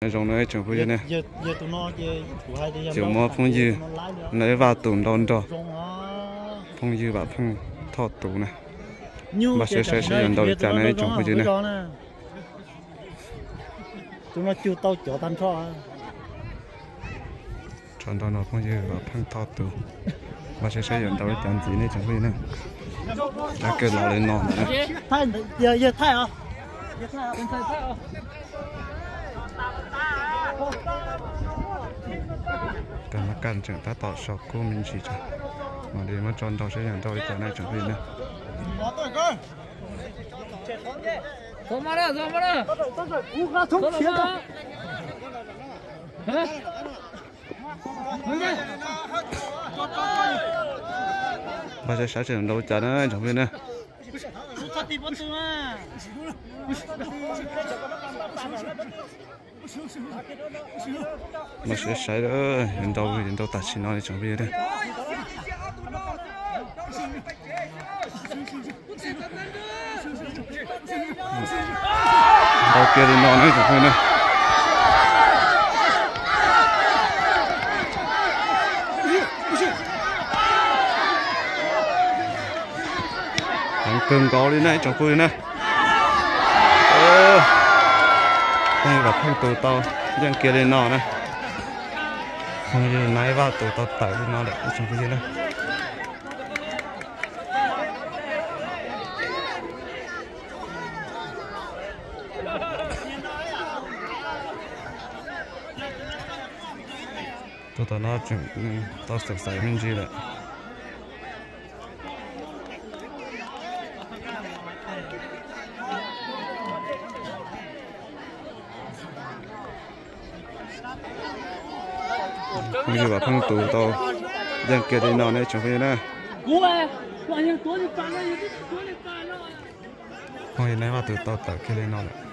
Zoo na tsoom phooj ywg ne, tseem muaj phooj ywg Nais Vaj tus nrau nrog phooj ywg Vam Pheej Thoj tus na. Npaj siab saib seb yuav nrau li cas na tsoom phooj ywg ne. Tso nrau nrog phooj ywg Vam Pheej Thoj tus. Npaj siab saib yuav nrau li cas ntxiv ne tsoom phooj ywg ne. Dab kawg los li no ntawd na. Kab mab kaj tseem tab tom so kub me ntsis tso, mam li muab tso nrau saib yuav nrau li cas na tsoom phooj ywg ne. Npaj siab saib seb yuav nrau li cas na tsoom phooj ywg ne. Npaj siab saib yuav nrau, yuav nrau tam sim no li tsoom phooj ywg ne. Nrau kiag li no na tsoom phooj ywg ne. Heev kawg nkaus li na ib tsoom phooj ywg na. Phooj ywg Vam Pheej tus tau yeej kiag li no na. Phooj ywg Nais Vaj tus tau tawm li no lawm ib tsoom phooj ywg na. Tus tom no tseem tau xav xaiv me ntsis lawm. Phooj ywg Vam Pheej tus tau yeej kiag li no ne tsoom phooj ywg na. Phooj ywg Nais Vaj tus tau tawm kiag li no lawm.